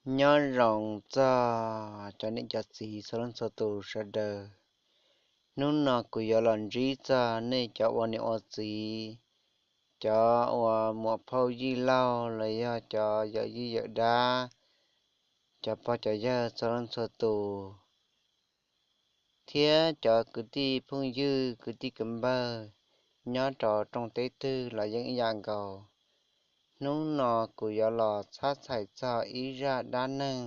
Nyob zoo txog cov niam cov txiv txhua leej txhua tus sawv daws. Hnub no kuv yuav los ntsib txog nej cov ua niam ua txiv, cov ua muam phauj yij laug los yog cov yawm yij yawm dab, cov pog cov yawg txhua leej txhua tus, thiab cov kwv tij phooj ywg kwv tij kwv npawg nyob rau rooj teb twg los yeej ib yam nkaus. Hnub no kuv yuav los txhab txhais txog ib zaj dab neeg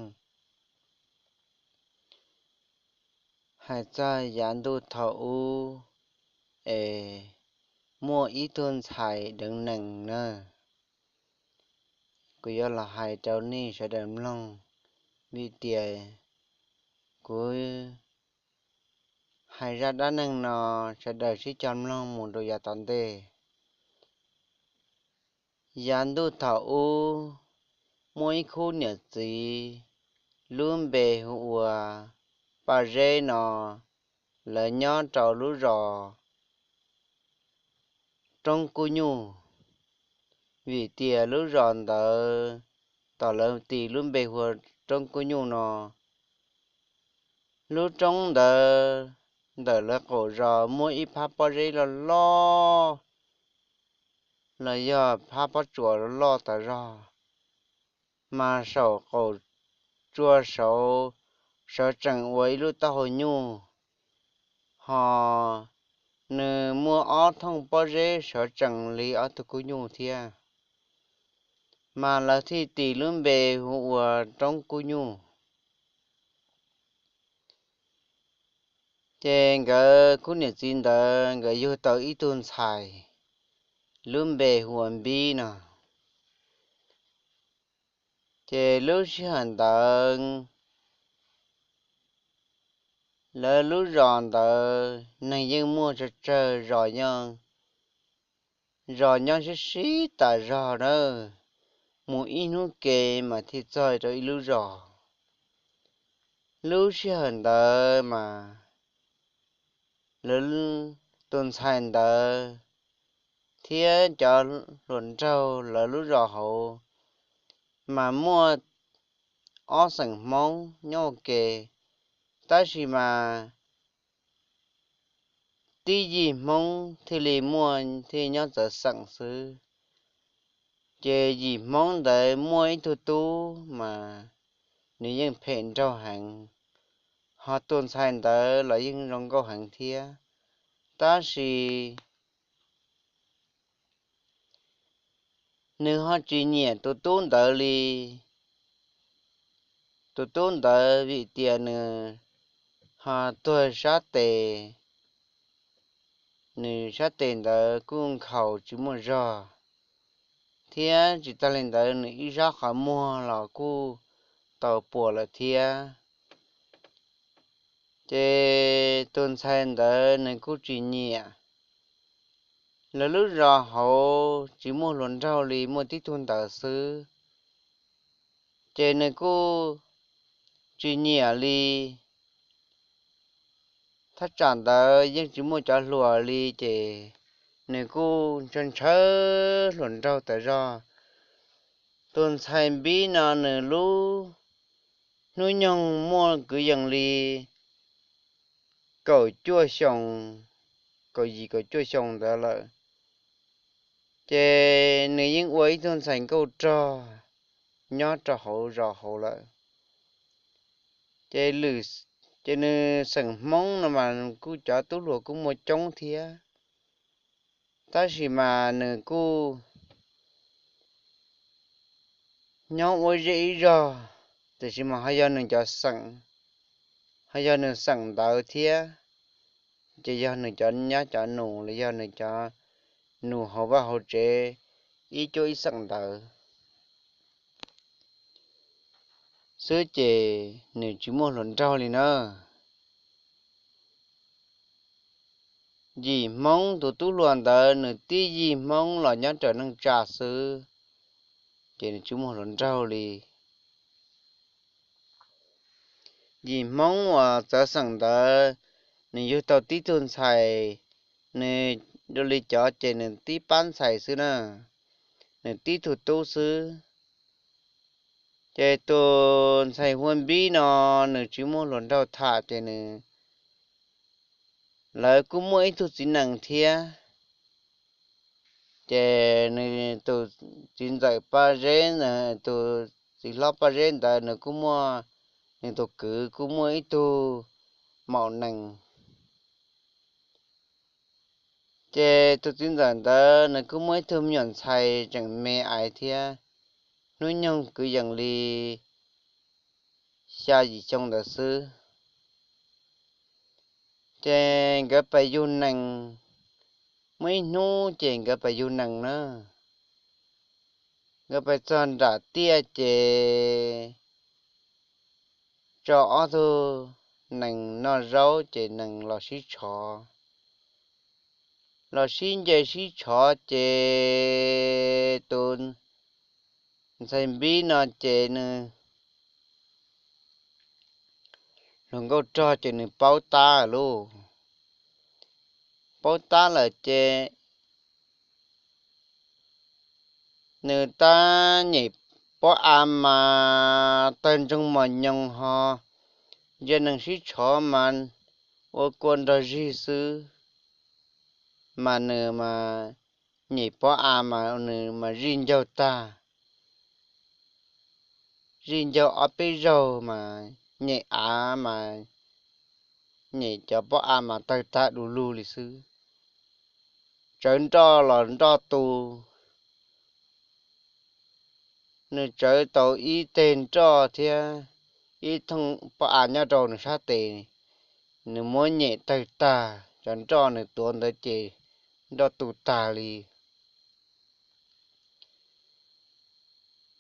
hais txog yav ntuj thaum ub es muaj ib tug ntxhais deev nees na. Kuv yuav los hais rau nej sawv daws mloog, vim tias kuv hais zaj dab neeg no, sawv daws sib cog mloog mus rau yav tom ntej. Yav ntuj thaum ub, muaj ib khub niam txiv lub npe hu ua Paj Zeb no, lawv nyob rau lub zos Roob Kub Nyuj, vim tias lub zos ntawd, tom lawv tis lub npe hu ua Roob Kub Nyuj no, lub roob ntawd ntawm lawv qaum zos muaj ib phab pob zeb loj loj, los yog phab pob tsuas loj tas zog, mas saum qaum tsua saud sawv tsees ua ib lub taub hau nyuj, ho nws muaj ob thooj pob zeb sawv tsees li ob tug kub nyuj thiab, mas lawv thiaj tis lub npe hu ua Roob Kub Nyuj. Ces nkawd khub niam txiv ntawd nkawd yug tau ib tug ntxhais, lub npe hu ua Npib no. Ces lub sij hawm ntawd, lawv lub zos ntawd neeg yeej muaj tsawg tsawg, zos nyob, zos nyob sib sib tas zog nawb, mus ib hnub ke mas thiaj txog rau ib lub zos. Lub sij hawm ntawd mas lawv tus ntxhais ntawd thiab cov hluas nraug lawv lub zos hauv mas muaj ob xeem Hmoob nyob ua ke, tab sis mas tib yim Hmoob thiaj li muaj thiaj nyob txawv xeem xwb. Ces yim Hmoob ntawd muaj ib tug tub mas nws yeej phem nraug heev, ho tus ntxhais ntawd los yeej zoo nkauj heev thiab, tab sis nws ho tsis nyiam tus tub ntawd li. Tus tub ntawd vim tias nws ho tuag sab tes, nws sab tes ntawd kuj nkhaus tsis muaj zog, thiab tsis tag li ntawd nws ib sab qhov muag los kuj tau puas lawm thiab. Ces tus ntxhais ntawd nws kuj tsis nyiam. Lawv lub zos hauv tsis muaj hluas nraug li, muaj tib tug ntawd xwb, ces nws kuj tsis nyiam li. Thaj tsam ntawd yeej tsis muaj cov hluas li, ces nws kuj ntshaw ntshaw hluas nraug tas zog. Tus ntxhais Npib no nws lub hnub nyoog muaj kwv yees li kaum cuaj xyoo, kaum yim kaum cuaj xyoo ntawd lawm, ces nws yeej ua ib tug ntxhais nkauj rog nyob rau hauv zos hauv lawm. Ces, ces nws xeem Hmoob no mas kuj cov tub hluas kuj muaj coob thiab, tab sis mas nws kuj nyob ua zej ib zog, tiam sis mas ho yog nws cov xeem, ho yog nws xeem ntawd thiab, ces yog nws cov nyab cov nus los yog nws cov nus hauv vaj hauv tsev ib cuab ib xeem ntawd xwb, ces nws tsis muaj hluas nraug li na. Yim Hmoob tus tub hluas ntawd nws tib yig Hmoob los nyob raws neej tsa xwb, ces nws tsis muaj hluas nraug li. Yim Hmoob uas txawv xeem ntawd, nws yug tau tib tug ntxhais, nws dua li cov ces nws tib pab ntxhais xwb na, nws tib tug tub xwb. Ces tus ntxhais Huab Npib no nws tsis muaj hluas nraug tham ces nws, lawv kuj muaj ib tug txiv nees thiab. Ces nws tus txiv ntxawm Paj Zeb, tus txiv hlob Paj Zeb ntawd nws kuj muaj, nws tus kwv kuj muaj ib tug maum nees. Ces tus txiv ntxawm ntawd nws kuj muaj ib tug me nyuam ntxhais tseem me aiv thiab, hnub nyoog kwv yees li xya yim xyoo ntawd xwb. Ces nkawd pais yug nees, muaj ib hnub ces nkawd pais yug nees na, nkawd pais txog nram tiaj ces tso ob tug nees noj zaub ces nees los sib tshov, los sib nce sib tshov ces tus ntxhais Npib no ces nws hluas nkauj rog ces nws paub tab lauj, paub tab lawm ces nws tab nyem pob av mas tawg ntsoog mos nyoos ho ntsia nees sib tshov mas ua kua nrog zig xwb, mas nws mas nyem pob av mas nws mas zij ncaug tag, zij ncaug ob peb zaug mas nyem av mas nyem cov pob av mas tawg tag du lug li xwb. Tsawv nroj los nroj tu, nws tsawv tau ib teg nroj thiab ib thooj pob av nyob rau nws sab tes, nws muab nyem tawg tag, cov nroj nws tuav ntawd ces nroj tu tag li.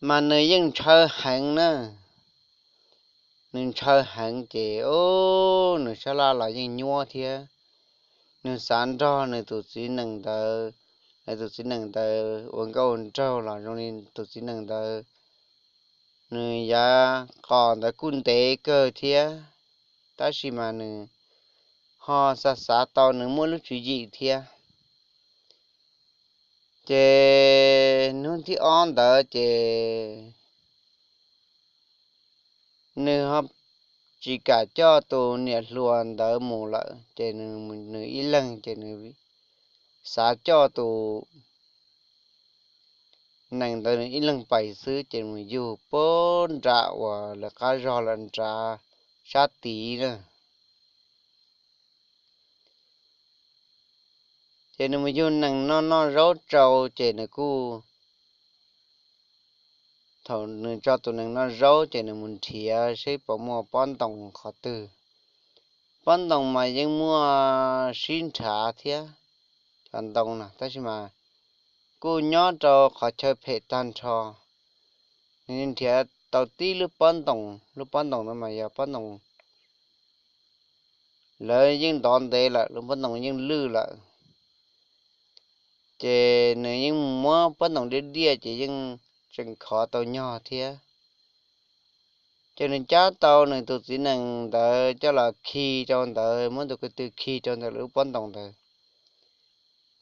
Mas nws yeej ntshaw heev na, nws ntshaw heev ces nws sab laj los yeej nyuab thiab. Nws xav nrog nws tus txiv nees ntawd, nws tus txiv nees ntawd ua nkauj nraug los zoo li tus txiv nees ntawd, nws yav qos ntawd kuj ntev kawg thiab, tab sis mas nws ho xav xav tau nws muaj lub tswv yim thiab. Ces hnub thib ob ntawd ces nws ho tsis kam coj tus niam hluas ntawd mus lawm ces nws ib leeg ces nws xav coj tus nees ntawd nws ib leeg pais xwb ces mus yug puag nram uas lawv qab zog lawm nrad sab tid na. Ces nws mus yug nees noj noj zaub tsau ces nws kuj, thaum nws tso tus nees noj zaub ces nws mus nrhiav seb puas muaj pob ntoos qhov twg. Pob ntoos mas yeej muaj sib nrhav thiab cov ntoo no, tab sis mas kuj nyob rau qhov chaw phem tag nrho. Nws nrhiav tau tib lub pob ntoos, lub pob ntoos no mas yog pob ntoos lawv yeej ntov ntev lawm, lub pob ntoos yeej lwj lawm. Ces nws yeej muab pob ntoos diaj diaj ces yeej tseem khov tau nyog thiab. Ces nws cab tau nws tus txiv nees ntawd coj los khi rau ntawd, muab tus ko tw khi rau ntawm lub pob ntoos ntawd.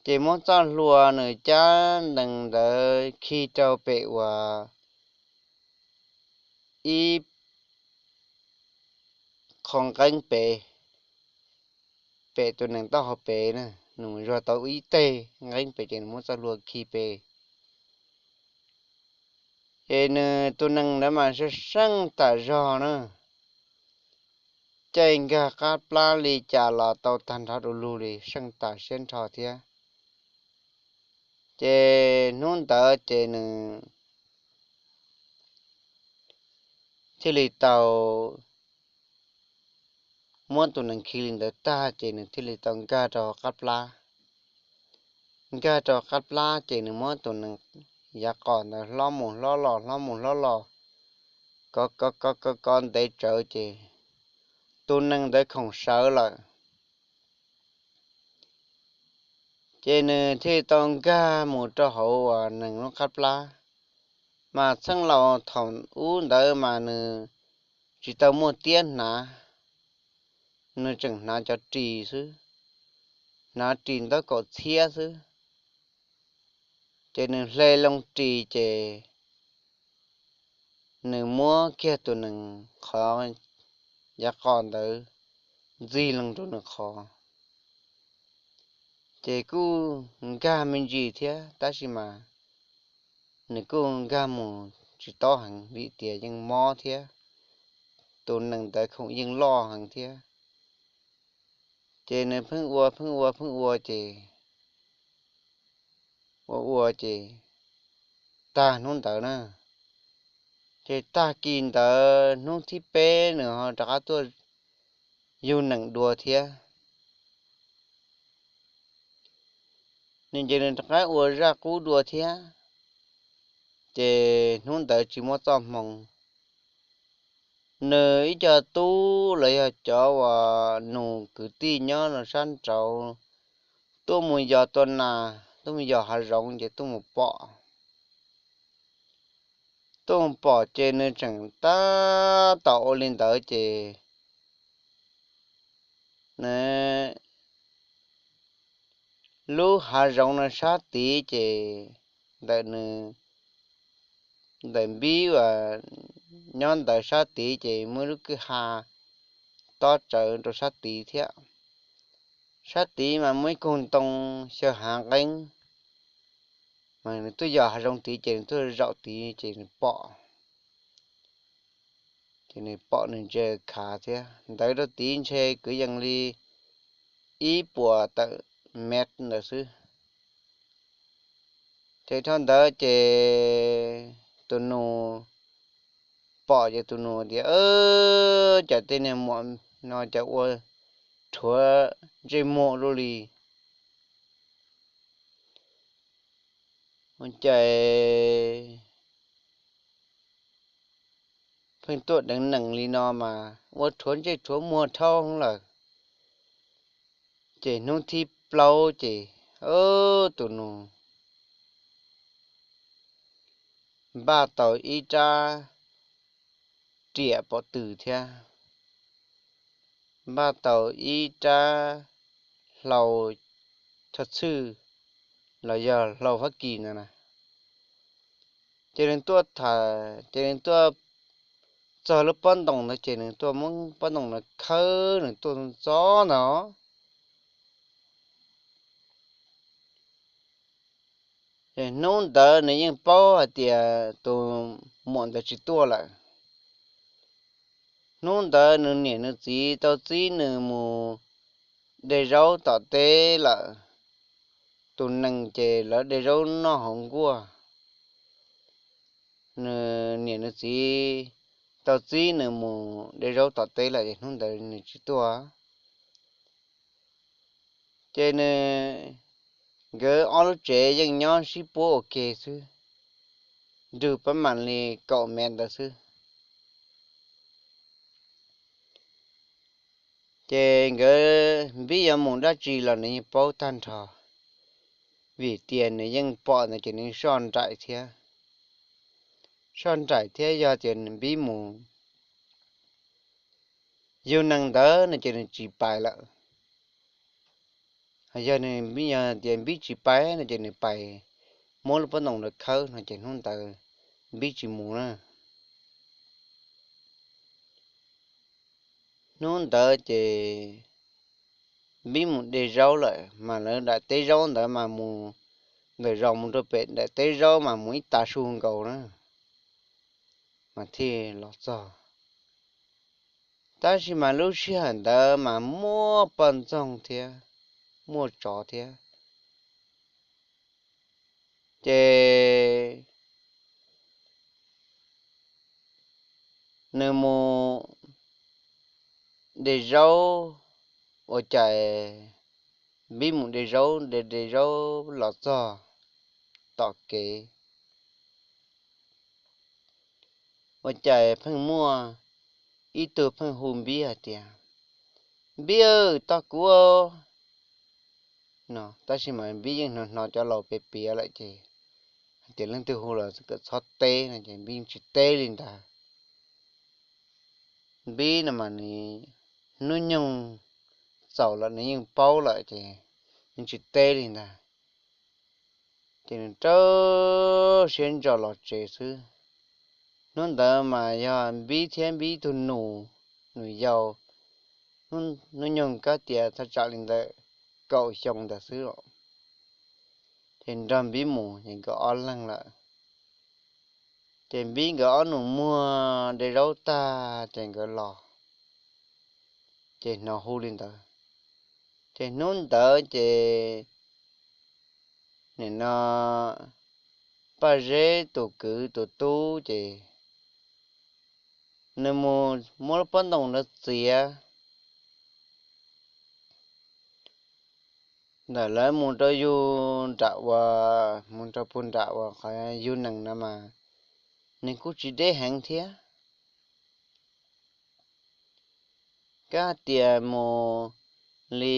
Ces muab txoj hlua nws cab nees ntawd khi rau pem uas ib qho nqeeb pem, pem tus nees taub hau pem na, nws mus zuag tau ib teg nqeeb pem ces nws muab txoj hlua khi pem. Ces nws tus nees ntawd mas seej seej tam zog na, caij nkag qab plab li cas los tau tag nrho du lug li, seej tam siab nrho thiab. Ces hnub ntawd ces nws thiaj li tau muab tus nees khi li ntawd tag ces nws thiaj li tau nkag rau qab plab. Nkag rau qab plab ces nws muab tus nees yav qos ntawd hlob mus hlob los hlob mus hlob los, kov kov kov kov kov ntev tsawv ces tus nees ntawd khoom sawv lawm. Ces nws thiaj tau nkag mus rau hauv uas nees lub qab plab. Mas txheej laus thaum ub ntawd mas nws tsis tau muaj tiab hnav, nws tseem hnav cov ris xwb, hnav ris ntaub kaum txhiab xwb. Ces nws hle loo ris ces nws muab kiag tus nees qhov yav qos ntawd ntxig loo rau nws qhov. Ces kuj nkag me ntsis thiab, tab sis mas nws kuj nkag mus tsis tob heev vim tias yeej mob thiab, tus nees ntawd khoom yeej loj heev thiab. Ces nws pheej ua pheej ua pheej ua ces ua ua ces tag hnub ntawd na. Ces tag kis ntawd hnub thib peb nws ho rov qab tuaj yug nees dua thiab. Nws ces nws rov qab ua zaj qub dua thiab, ces hnub ntawd tsis muaj txoj hmoo. Nws ib co tub los yog cov uas nus kwv tij nyob los sab nraud tuaj mus yos tua nas, tuaj mus yos hav zoov ces tuaj mus pom. Tuaj mus pom ces nws tseem tab tom ua li ntawd ces nws lub hav zoov no sab tid ces ntawm nws, ntawm npib uas nyob ntawd sab tid ces muaj lub kwj ha tob tsawv rau sab tid thiab. Sab tid mas muaj ib koog ntoo xyaw hav nqeeb, mas nws tuaj yos hav zoov tid ces nws tuaj zaum tid ces nws pom, ces nws pom nws ntsia khav thiab. Ntawd rau tid ntshe kwv yees li ib puas tawm mev ntawd xwb. Ces thaum ntawd ces tus nus pom ces tus nus tias, Cas tej niag muam no cas ua rhuav ntsej muag luaj li? Ua cas pheej tuaj deev nees li no mas ua rhuav ntsej rhuav muag dhau lawm. Ces hnub thib plaub ces tus nus npaj tau ib rab riam pom tw thiab, npaj tau ib rab hlau choj txhwj los yog hlau Fab Kis no na. Ces nws tuaj tham, ces nws tuaj txog lub pob ntoos ntawd ces nws tuaj muab pob ntoos ntawd khawb, nws tuaj ntxov ntxov ntawd. Ces hnub ntawd nws yeej paub hais tias tus muam ntawd tsis tuaj lawm. Hnub ntawd nws niam nws txiv tau txib nws mus de zaub tom teb lawm. Tus nees ces lawv de zaub noj hauv nkuaj. Nws niam nws txiv tau txib nws mus de zaub tom teb lawm ces hnub ntawd nws tsis tuaj. Ces nws, nkawd ob lub tsev yeej nyob sib puab ua ke xwb, nrug pab mam li kaum mev ntawd xwb. Ces nkawd npib yuav mus dab tsi los nws yeej paub tag nrho, vim tias nws yeej pom ntawd ces nws soj nraim thiab. Soj nraim thiab, yog tias nws npib mus yug nees ntawd no ces nws tsis pais lawm. Yog nws, yog tias npib tsis pais no ces nws pais muab lub pob ntoos ntawd khawb no ces hnub ntawd npib tsis mus na. Hnub ntawd ces npib mus de zaub lawm mas lawv daim teb zaub ntawd mas mus ntawm zos mus rau pem daim teb zaub mas mus ib tag su nkaus na mas thiaj los txog. Tab sis mas lub sij hawm ntawd mas muaj poj ntxoog thiab muaj tsov thiab. Ces nws mus de zaub, ua cas npib mus de zaub, de de zaub los txog tom kev, ua cas pheej muaj ib tug pheej hu npib hais tias, Npib aw, tos kuv no. Tab sis mas npib yeej hnov hnov cov laus piav piav lawm ces hais tias leej twg hu los kom txhob teb no ces npib yeej tsis teb li ntag. Npib no mas nws hnub nyoog txaus lawm nws yeej paub lawm ces nws tsis teb li ntag. Ces nws rau siab ntso los tsev xwb. Hnub ntawd mas yog Npib thiab Npib tus nus, nus yau, hnub nyoog kab tias thaj tsam li ntawm kaum xyoo ntawd xwb los, ces nrog Npib mus ces nkawd ob leeg lawm. Ces Npib nkawd ob nus muag de zaub tag ces nkawd los, ces hnov hu li ntawd. Ces hnub ntawd ces nim no Paj Zeb tus kwv tus tub ces nws mus muab lub pob ntoos ntawd txiav ntawm lawv mus rau yug nram uas, mus rau puag nram uas qhov yug nees no mas nws kuj tsis deb heev thiab. Kab tias mus li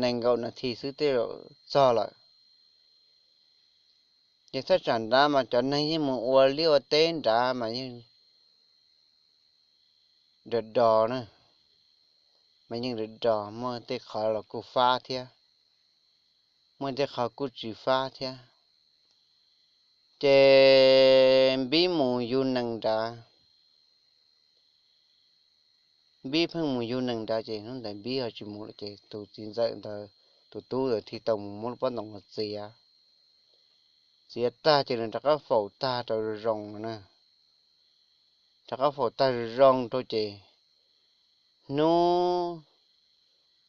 nees nkaum nas this xwb tej zaum txog lawm. Ces thaj tsam nrad mas cov neeg yeej mus ua liaj ua teb nrad mas yeej do do na, mas yeej do do, muaj tej qhov los kuj fab thiab, muaj tej qhov kuj tsis fab thiab. Ces Npib mus yug nees nrad, Npib pheej mus yug nees nrad ces hnub ntawd Npib ho tsis mus lawm ces tus txiv ntxawm ntawd, tus tub ntawd thiaj tau mus muab lub pob ntoos no txiav. Txiav tag ces nws rov qab faus tag rau zoo zoo no na. Rov qab faus tag zoo zoo rau ces hnub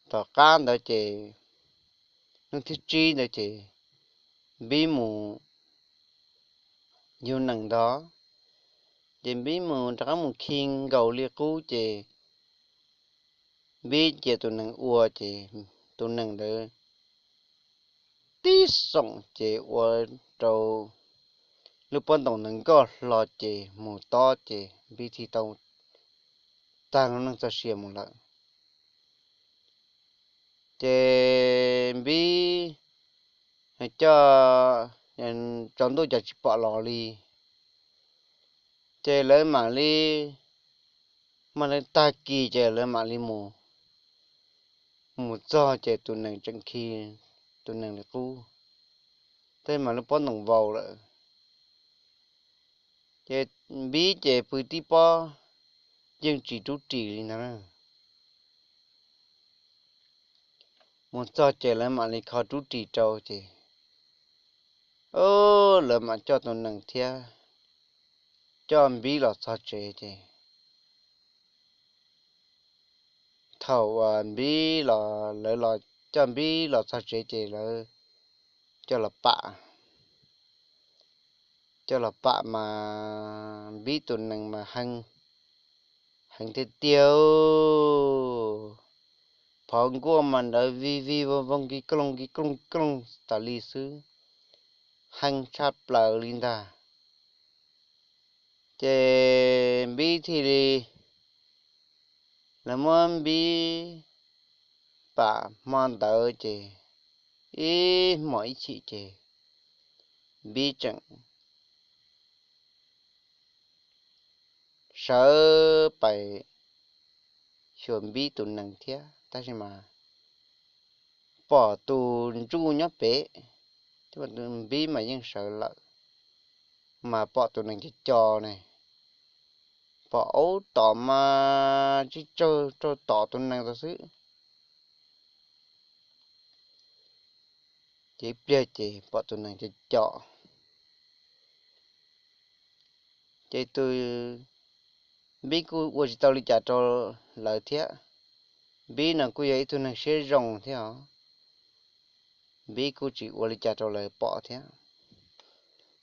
tom qab ntawd ces, hnub thib tsib ntawd ces Npib mus yug nees ntag. Ces Npib mus rov qab mus khi nkaus li qub ces Npib cia tus nees ua ces tus nees ntawd tib xoom ces ua rau lub pob ntoos ntawd nkoj hlo ces mus tob ces Npib thiaj tau tag lub neej txoj sia mus lawm. Ces Npib coj, tsaus ntuj cas tsis pom los li. Ces lawv mam li, mas lawv tag kis ces lawv mam li mus, mus txog ces tus nees tseem khi tus nees li qub, tej mas lub pob ntoos vau lawm. Ces Npib ces pw tib pob yeej tsis rub ris li ntag. Mus txog ces lawv mam li kho rub ris rau ces, lawv mam coj tus nees thiab coj Npib los txog tsev ces thaum uas Npib los, lawv los coj Npib los txog tsev ces lawv coj los pam. Coj los pam mas Npib tus nees mas heev, heev tiag tiag. Phov nkuaj mas nrov vij vij voog voog ki kloog ki kloog ki kloog tas li xwb, heev tshaj plaws li ntag. Ces Npib thiaj li, lawv muab Npib pam hmo ntawd ces ib hmos ib chim ces Npib tseem sawv pais xyuas Npib tus nees thiab, tab sis mas pom tus ntsuj nyob pem, Npib mas yeej sawv lawm, mas pom tus nees co co ne, pom aub tom mas tsis tsawg rau tom tus nees tau xwb. Ces ib pliag ces pom tus nees co co, ces tus, Npib kuj ua tsis tau li cas rau lawv thiab. Npib no kuj yog ib tug neeg siab zoo thiab os, Npib kuj tsis ua li cas rau lawv pom thiab.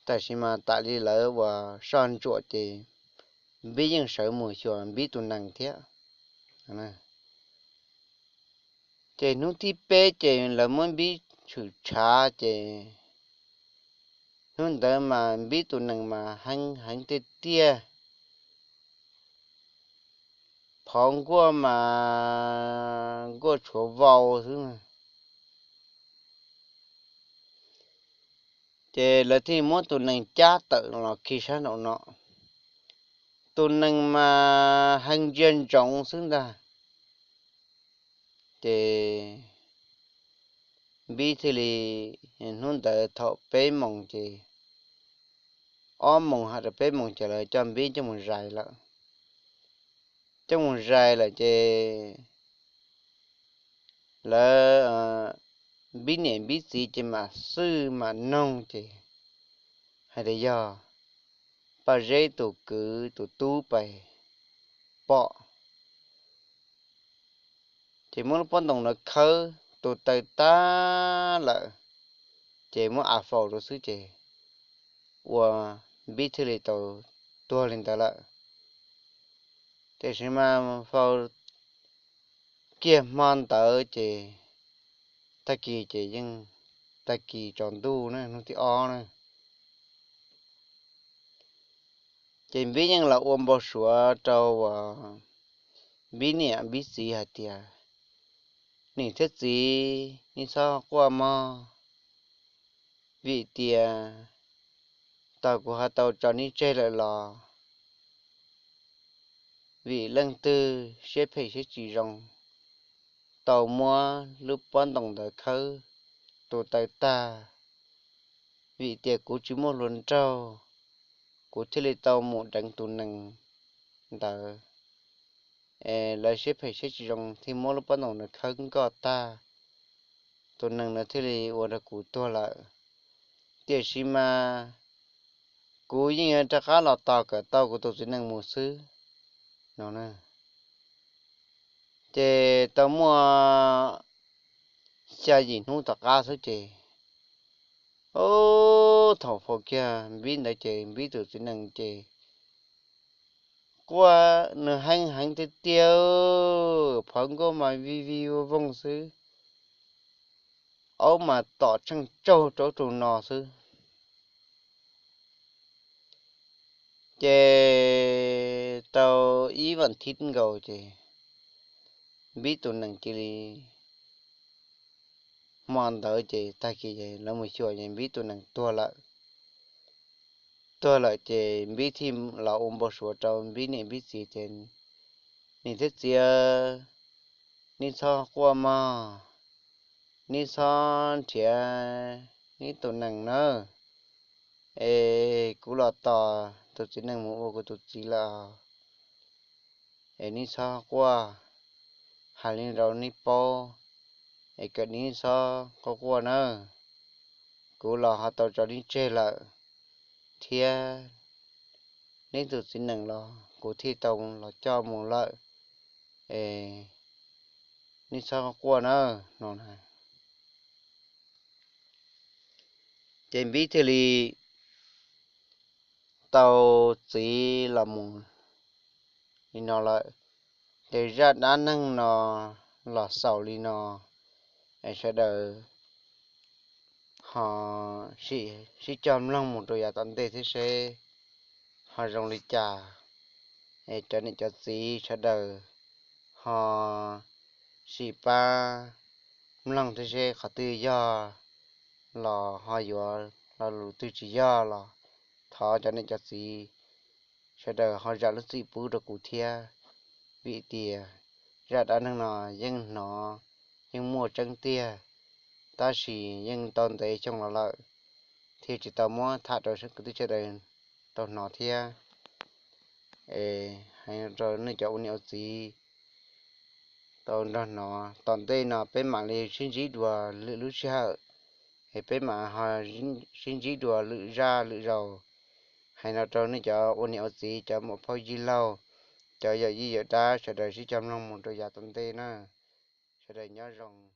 Tab sis mas tas li lawv uas soj ntsuam ces Npib yeej sawv mus xyuas Npib tus nees thiab. Ces hnub thib peb ces lawv muab Npib tshwm tshav ces hnub ntawd mas Npib tus nees mas heev heev tiag tiag, phov nkuaj mas nkuaj tshuav vau xwb. Ces lawv thiaj muab tus nees cab tawm los khi sab nraum no, tus nees mas heev ntsia ntsoov xwb ntag. Ces Npib thiaj li, hnub ntawd thaum peb moos ces ob moos hais rau peb moos ces lawv coj Npib coj mus zais lawm. Coj mus zais lawm ces lawv, Npib niam Npib txiv ces mam xwj mam noog ces hais tias yog Paj Zeb tus kwv tus tub pais pom, ces muab lub pob ntoos ntawd khawb tus taw tag lawm, ces muab av faus rau xwb ces ua Npib thiaj li tau tuag li ntawd lawm. Tiam sis mas faus kiag hmo ntawd ces tag kis ces yeej tag kis tsaus ntuj na, hnub thib ob na, ces Npib yeej los ua npau suav rau uas Npib niam Npib txiv hais tias, Niam thiab txiv, nej txhob quaj mog, vim tias tau kuv ho tau tso neb tseg lawm los vim leej twg siab phem siab tsis zoo tau muab lub pob ntoos ntawd khawb tus taw tag, vim tias kuv tsis muaj hluas nraug, kuv thiaj li tau mus deev tus nees ntawd. Lawv siab phem siab tsis zoo thiaj muab lub pob ntoos ntawd khawb nkoj tag, tus nees ntawd thiaj li ua rau kuv tuag lawm. Tiam sis mas kuv yeej yuav rov qab los tos kom tau kuv tus txiv nees mus xwb no. Ces tau muaj xya yim hnub tom qab xwb ces, ub, thaum faus kiag Npib ntawd ces Npib tus txiv nees ces quaj nws heev heev tiag tiag, phov nkuaj mas vij vij voog voog xwb, aub mas tom tsheej tsaug rau ub rau no xwb. Ces tau ib vas thib nkaus ces Npib tus nees cia li, hmo ntawd ces tag kis lawv mus xyuas ces Npib tus nees tuag lawm. Tuag lawm ces Npib thiaj los ua npau suav rau Npib niam Npib txiv tias, Niam thiab txiv, neb txhob quaj mog, neb txhob nrhiav neb tus nees nawb, es kuv los tos tus txiv nees mus ua kuv tus txiv lawm, es neb txhob quaj, hais li rau neb paub, es kom neb txhob quaj quaj nawb, kuv los ho tau tso neb tseg lawm, thiab neb tus txiv nees los kuv thiaj tau los coj mus lawm, es neb txhob quaj nawb no na. Ces Npib thiaj li tau txiv los mus li no lawm. Ces zaj dab neeg no los xaus li no, es sawv daws ho sim sib cog mloog mus rau yav tom ntej thiab seb ho zoo li cas. Es cov niam cov txiv sawv daws ho sim pab mloog thiab seb qhov twg yog los ho yuav, lo lus twg tsis yog los thov cov niam cov txiv sawv daws ho zam lub txim pub rau kuv thiab, vim tias zaj dab neeg no yeej hnov, yeej muaj tseeb tiag, tab sis yeej tau ntev xyoo los lawm thiaj tsis tau muab tham rau kwv tij sawv daws tau hnov thiab. Es hais rau nej cov ua niam ua txiv tau nrog hnov, tom ntej no peb mam li sib ntsib dua lwm lub sij hawm, es peb mam ho sib ntsib dua lwm zaj lwm zaus. Hais no rau nej cov ua niam ua txiv, cov muam phauj yij laug, cov yawm yij yawm dab sawv daws sib cog mloog mus rau yav tom ntej na. Sawv daws nyob zoo.